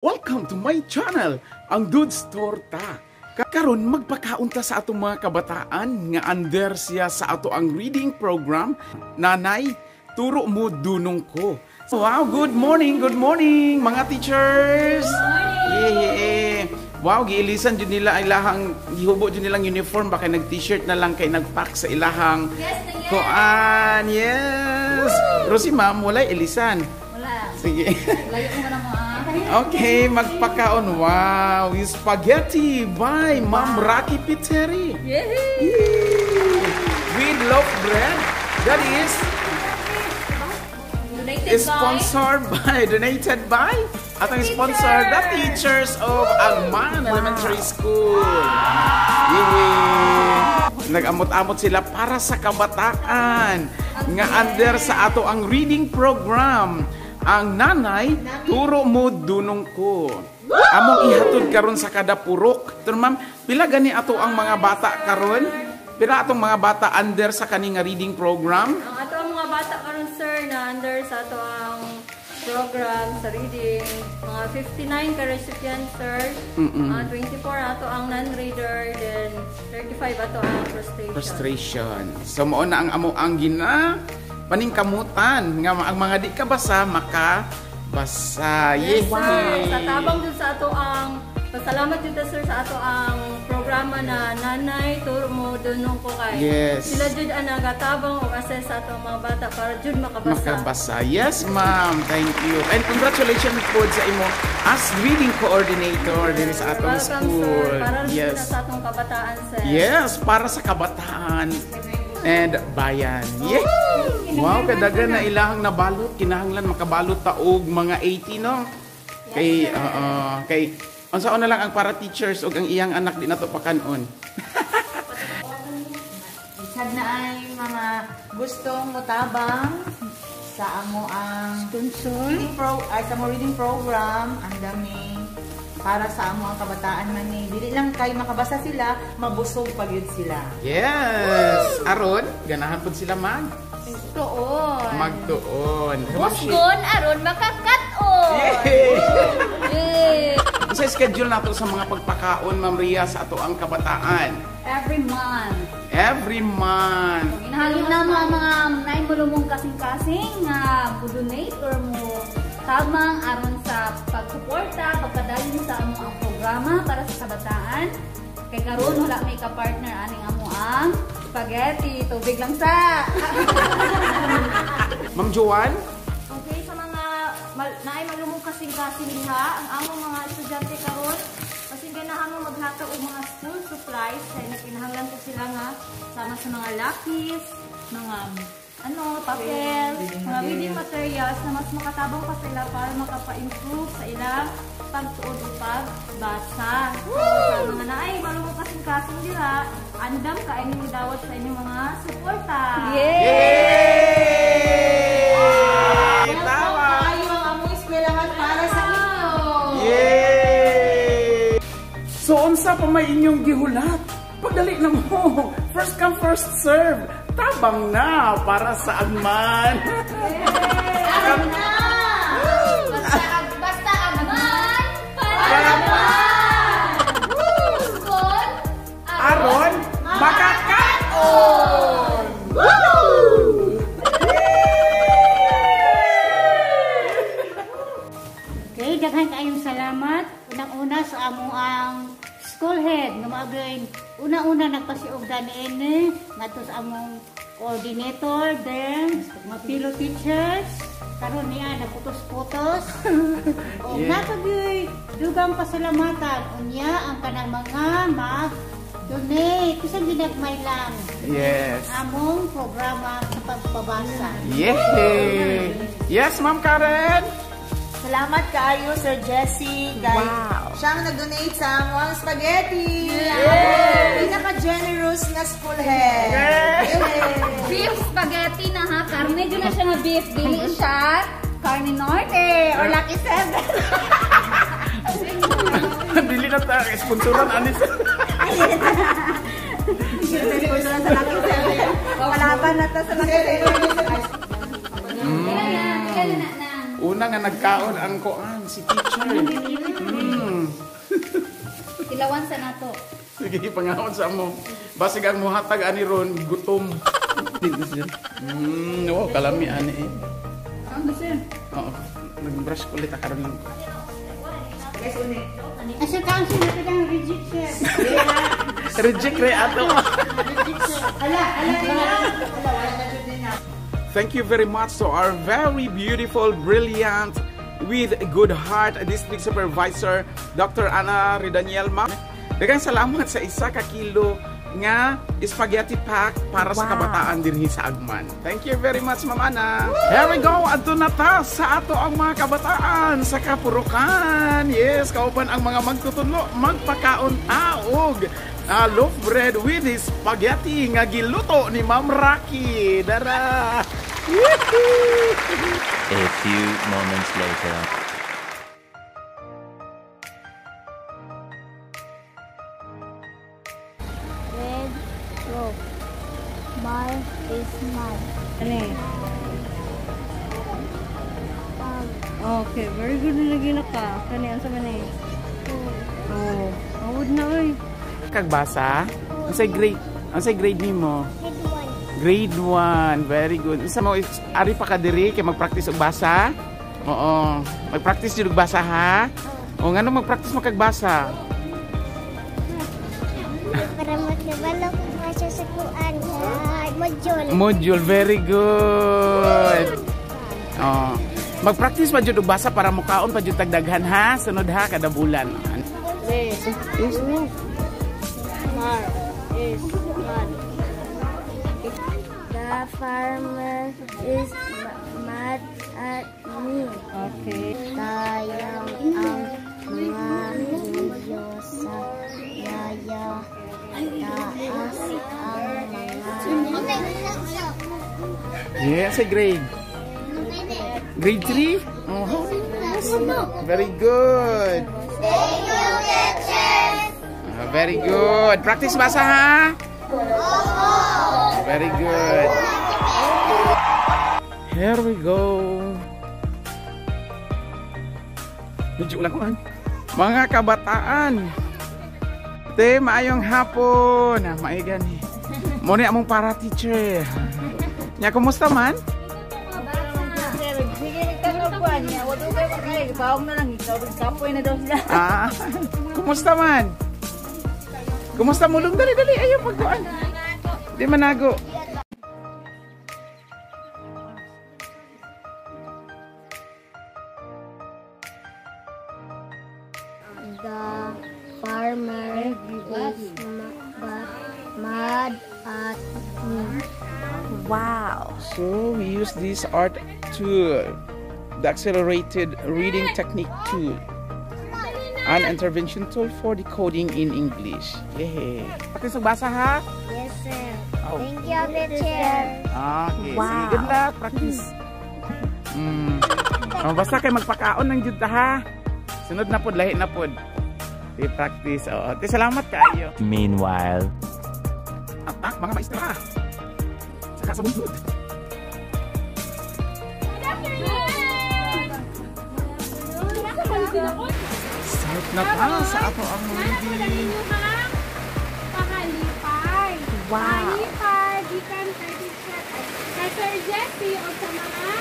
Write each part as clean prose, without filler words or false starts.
Welcome to my channel, ang Dudes Torta. Karon magpakaon ta sa atong mga kabataan nga under siya sa ato ang reading program, Nanay, Turo Mo Dunong Ko. Wow, good morning mga teachers. Yeah. Wow, giilisan jud nila ang ilahang gihubo jud nilang uniform ba kay nag-t-shirt na lang kay nagpack sa ilahang Yes na yes. kuan. Yes. Pero si ma'am walay ilisan. Wala. Sige. Layo mo na mo ah. Okay, magpakaon. Wow, spaghetti by Ma'am Rocky Pizzeri. Yay! With loaf bread. That is Donated by sponsored by, donated by, atong sponsor, the teachers of Agman Elementary School. Yay! Nag-amot-amot sila para sa kabataan nga under sa ato ang reading program. Ang Nanay, Turo Mo Dunong Ko. Among ihatod karon sa kada purok. Pero ma'am, pila gani ato ang mga bata karon? Pila atong mga bata under sa kani nga reading program? Ang ato ang mga bata karon, sir, na under sa ato ang program sa reading, mga 59 ka recipient, sir. 24 ato ang non-reader, then 35 ato ang frustration. Frustration. So mao na ang amo ang gina paningkamutan nga ang mga di kabasa makabasa. Yes, Yay! sir. Sa tabang dun sa ato ang pasalamat jud ta, sir, sa ato ang programa na Nanay, Turo Mo Dunong Ko kay sila jud ang nagatabang og assess sa ato ang mga bata para jud makabasa. Makabasa. Yes, ma'am. Thank you. And congratulations po sa imo as reading coordinator diri sa atong Welcome, school. sir. Para yes, sa atong kabataan, sir. Yes, para sa kabataan and bayan. Yeah. Wow, kadagan na ilahang nabalot, kinahanglan makabalot ta og mga 80, no? Kay oo, kay unsaon na lang ang para teachers ug ang iyang anak di nato pakanon. Isag na ay mga gustong mutabang sa amo ang reading pro ay sa amo reading program, ang dami para sa amo ang kabataan man ni dili lang kay makabasa sila, mabusog pa gyud sila. Yes. Aron, ganahan pud sila mag Tuon. Magtuon. Busgon aron makakaton. Yay! Yay! Sa schedule nato sa mga pagpakaon, Ma'am Ria, sa ato ang kabataan? Every month. Every month. Inahalo na mga naay molumong kasing-kasing nga mo donate or mo tabang aron sa pagsuporta, pagpadayon sa amo ang programa para sa kabataan. Kay karon wala may ka-partner aning amo ang spaghetti, tubig lang sa. Ma'am Joanne? Okay, sa mga naay malumong kasing-kasing diha, ang among mga estudyante karon basin ganahan mo maghatag og mga school supplies kay nagkinahanglan po sila nga sama sa mga lapis, mga ano, papel, mga reading materials na mas makatabang pa sila para makapa-improve sa ilang pagtuod o pagbasa. So, sa mga naay malumong kasing-kasing dira, andam ka inyong dawat sa inyong mga suporta. Yay! Tama! Kaayo ang among eskwelahan para sa inyo. Yay! So unsa pa may inyong gihulat? Pagdali na mo. First come, first serve. Tabang na para sa Agman. Basta basta Agman para Busgon Aron makakaon! Woo! Okay, daghan kaayong salamat. Unang-una sa amo ang school head nga maagay una-una nagpasiugda niini ngadto sa among coordinator, then mga fellow teachers karon niya nagputos-putos. O natugyoy dugang pasalamatan unya ang kanang mga mag donate bisan ginagmay lang among programa sa pagpabasa. Yay! Yes, Ma'am Karen! Salamat kaayo, Sir Jesse. Kay siya ang nag-donate sa among spaghetti. Yeah! Pinaka-generous na school head. Yay! Yay! Beef spaghetti na ha. Karne dyan na siya nga beef. Dili siya Carne Norte or Lucky Seven. Dili na ta sponsoran ani sa Sponsoran sa Lucky Seven. Palaban na ta sa Lucky Seven. Kailan na? Kailan na na? Una nga nagkaon ang kuan si teacher. Tilawan sa nato. Sige, pangahon sa mo. Basig ang muhatag ani ron, gutom. Wow, kalami ani eh. Ano sir? Oo, nag-brush ko ulit karon lang ko. Guys, uni. Asa ka ang sinabi reject sir. Reject re ato. Reject sir. Ala, ala, ala. Ala, wala na jud din na. Thank you very much to our very beautiful, brilliant, with good heart District Supervisor Dr. Ana Ridaniel. Ma'am, daghang salamat sa 1 ka kilo nga spaghetti pack para sa kabataan dinhi sa Agman. Thank you very much, Ma'am Ana. Here we go, adto na ta sa ato ang mga kabataan sa Kapurukan. Yes, kauban ang mga magtutudlo, magpakaon ta og loaf bread with spaghetti nga giluto ni Ma'am Rocky. Dara! Woohoo! A few moments later. Red rope. Mar is mad. Ano eh? Okay, very good na lagi na ka. Kani, ano sa man eh? Oh, awod na oy. Kagbasa? Unsay grade? Unsay grade nimo? Head one. Grade 1. Very good. Unsa mo ari pa ka diri kay mag-practice og basa? Oo. Mag-practice jud og basa ha? O ngano mag-practice mo kag basa? Para makabalo ko pa siya sa kuan sa module. Module, very good. Oh. Mag-practice pa jud og basa para mukaon pa jud tagdaghan ha. Sunod ha kada bulan. Red roof. Mar is mad. The farmer is mad at me. Okay. Tayang ang mga ninyo sa yaya. Taas ang mga. Yeah, sa grade. Grade 3? Oh, very good. Thank you, teachers! Ah, very good. Practice basa ha? Very good. Here we go. Medyo ulan ko. Mga kabataan. Te, maayong hapon. Ah, maay gani. Mo ni among para teacher. Nya, kumusta man? Sige, nagtanong ko niya. Wala kayo makain. Bawang na lang. Ikaw, kapoy na daw sila. Ah, kumusta man? Kumusta mulong? Dali, dali. Ayaw pagkuan. Di manago. The farmer is mad at me. So we use this art tool, the accelerated reading technique tool, an intervention tool for decoding in English. Yeah. Practice basa ha? Yes, sir. Oh. Thank you, teacher. Okay, sige, good luck. Practice. Oh, basta kay magpakaon ng jud ta ha. Sunod na pod, lahi na pod. Di practice. Oo. Te, salamat kaayo. Meanwhile. Atak mga maestra. Saka sa bunsod. Start na ta sa ato ang reading. Pahalipay. Wow. Pahalipay, gikan kay teacher, kay Sir Jesse o sa mga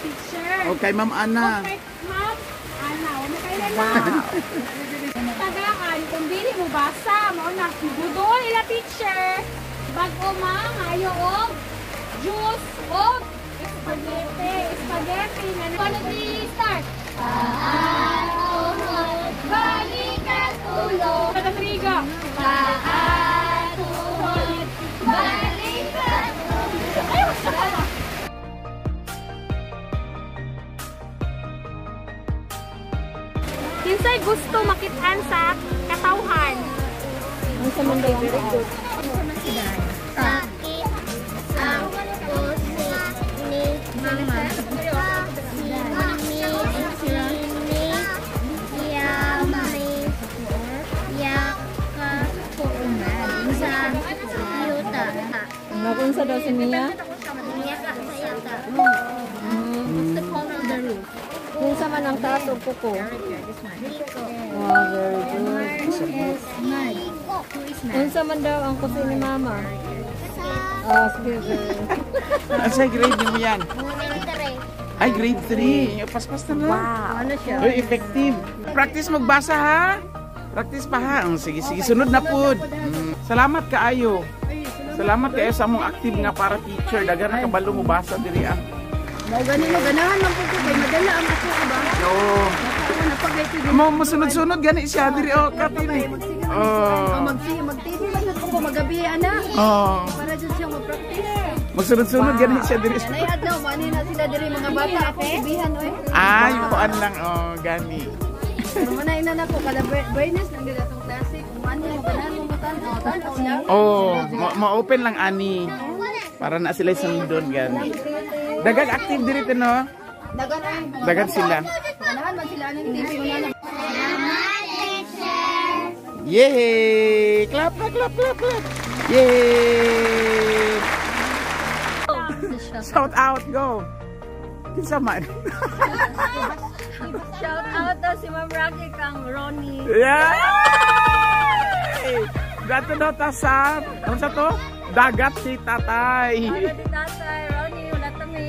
teacher. Okay, Ma'am Ana. Okay, Ma'am Ana. Wala kayo na. Wow. Tagaan, kung dili mo basa, mao na budol ila teacher. Bag-o mangayo og juice og spaghetti. Spaghetti nga na. Follow the start. Paa, tuhod, balikat, ulo. Kada triga. Paa, tuhod, balikat, ulo. Ay, wala. Kinsay gusto makitaan sa katawhan? Sakit ang puso ni Mama. Si Mami, sini, yami, yaka, sa yuta. Nagunsa daw si Mia? Yaka sa yuta. What's the color of the roof? man ang taas og kuko? Wow, very good. Unsa man daw ang kusi ni Mama? Oh, sige, sir. Asa grade mo yan? Ay, grade 3. Paspas na lang. Ano siya? Uy, effective. Practice magbasa ha. Practice pa ha. Oh, sige, sige. Sunod na pud. Salamat kaayo. Salamat kaayo sa among active nga para teacher. Daghan na kabalo mo basa diri ah. Mao gani mo ganahan man pud ko kay madala ang ako ba? Oo. Ako napagay ko. Mo mosunod-sunod gani siya diri oh katini. Oh. Mag TV man jud ko magabi ana. Oh. Para jud siya mag-practice. Magsunod-sunod gani siya diri. Nay adlaw mani na sila diri mga bata ako sibihan oy. Ay, kuan lang oh gani. Pero manay na nako kada Biyernes lang gid atong klase kung ano mo ganahan mo tan-aw tan-aw lang. Oh, ma-open lang ani. Para na sila sundon gani. Daghang active diri to no. Dagan ay. Dagan sila. Ganahan man sila anang TV wala na. Yay! Clap, clap, clap, clap, clap. Yay! Shout out, go! Kinsa man? Shout out to si Ma'am Rocky kang Ronnie. Yay! Dato daw ta sa, ano sa to? Dagat si tatay. Ano di tatay, Ronnie, wala kami.